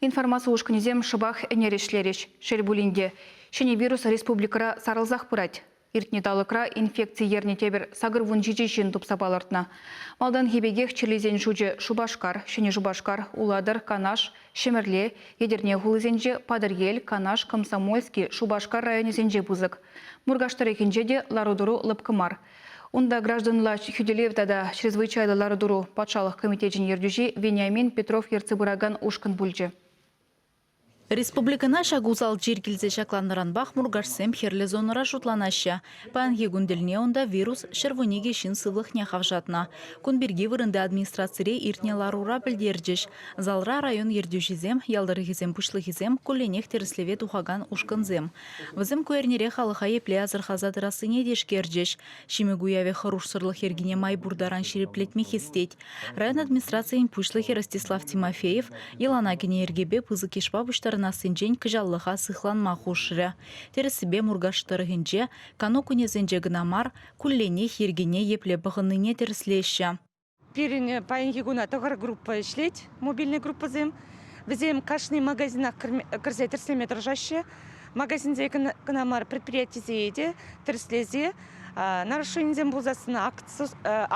Информаци ушкӑнӗсем шӑпах ӗнер ӗҫлерӗҫ. Шел пулин те, ҫӗнӗ вирус республикӑра сарӑлсах пырать. Иртнӗ талӑкра инфекци ернӗ тепӗр 87 ҫын тупса палӑртнӑ. Малтанхи пекех чирлисен шучӗ Шупашкар, Ҫӗнӗ Шупашкар, Улатӑр, Канаш, Ҫӗмӗрле, Етӗрне хулисенче, Патӑрьел, Канаш, Комсомольски, Шупашкар районӗсенче пысӑк. Муркаш тӑрӑхӗнче те лару-тӑру лӑпкӑ мар. Унта гражданла хӳтӗлев тата чрезвычайлӑ лару-тӑру патшалӑх комитечӗн ертӳҫи Вениамин Петров ертсе пыракан ушкӑн пулчӗ. Республикӑна ҫак усал чир килсе ҫакланнӑранпах муркашсем хӗрлӗ зонӑра шутланаҫҫӗ. Паянхи кун тӗлне унта вирус 112 ҫын сывлӑхне хавшатнӑ. Кун пирки вырӑнти администрацире иртнӗ ларура пӗлтерчӗҫ. Залра район ертӳҫисем, ял тӑрӑхӗсен пуҫлӑхӗсем кулленех тӗрӗслеве тухакан ушкӑнсем. Вӗсем ку эрнере халӑха епле асӑрхаса тӑрассине тишкерчӗҫ. Ҫимӗк уявӗ хӑрушсӑрлӑх йӗркине май пур таран ҫирӗплетме хистет. Район администрацийӗн пуҫлӑхӗ Ростислав Тимофеев йӑлана кӗнӗ йӗркепе пысӑк йышпа пуҫтарӑнассинчен кӑҫаллӑха сыхланма хушрӗ. Тӗрӗссипе Муркаш тӑрӑхӗнче кану кунӗсенче кӑна мар, кулленех йӗркене епле пӑхӑннине тӗрӗслеҫҫӗ. Пирӗн паянхи куна тӑхӑр группа ӗҫлет, мобильнӑй группӑсем. Вӗсем кашни магазинах кӗрсе тӗрӗслеме тӑрӑшаҫҫӗ. Магазинсене кӑна мар, предприятисене те тӗрӗслесе нарушенисем пулсассӑн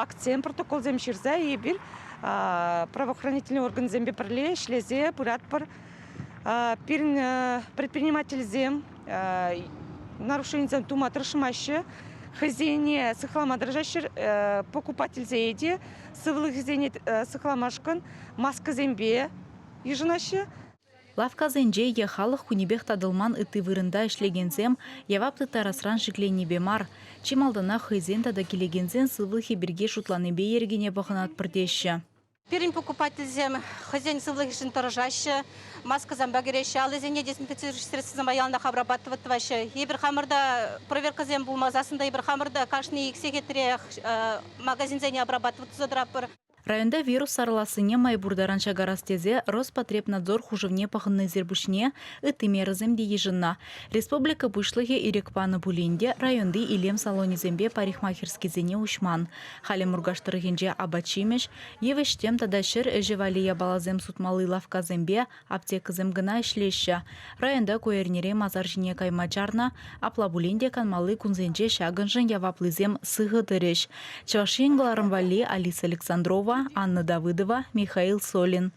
актсем, протоколсем ҫырса эпир правоохранительнӑй органсемпе пӗрле ӗҫлесе пыратпӑр. Пирӗн предпринимательсем нарушенисем тума тӑрӑшмаҫҫӗ, хӑйсене сыхлама тӑрӑшаҫҫӗ, покупательсене те сывлӑхӗсене сыхламашкӑн маскӑсемпе йышӑнаҫҫӗ. Лавккасенче е халӑх кунӗпех татӑлман ытти вырӑнта ӗҫлекенсем явап тыттарасран шикленнипе мар, чи малтанах хӑйсен тата килекенсен сывлӑхӗ пирки шутланипе йӗркене пӑхӑнатпӑр теҫҫӗ. Пирӗн покупательсем хӑйсен сывлӑхӗшӗн тӑрӑшаҫҫӗ, маскӑсемпе кӗреҫҫӗ, аллисене дезинфекцирующий средствӑсемпе яланах обрабатывать тӑваҫҫӗ. Эпир хамӑр та проверкӑсем пулмасассӑн та эпир хамӑр та кашни ик сехетрех магазинсене обрабатывать туса тӑратпӑр. Районта вирус сарӑлассине май пур таран чакарас тесе Роспотребнадзор хушӑвне пӑхӑннисӗр пуҫне ытти мерӑсем те йышӑннӑ. Республика Пуҫлӑхӗ ирӗк панӑ пулин те районти илем салонӗсемпе парикмахерскисене уҫман. Халӗ Муркаш тӑрӑхӗнче апат-ҫимӗҫ, йывӑҫ-тӗм тата ҫӗр ӗҫӗ валли япаласем сутмалли лавккасемпе аптекӑсем кӑна ӗҫлеҫҫӗ. Районта ку эрнере масар ҫине кайма чарнӑ, апла пулин те канмалли кунсенче ҫакӑншӑн яваплисем сыхӑ тӑрӗҫ. Чӑваш Ен кӑларӑм валли Алиса Александрова, Анна Давыдова, Михаил Солин.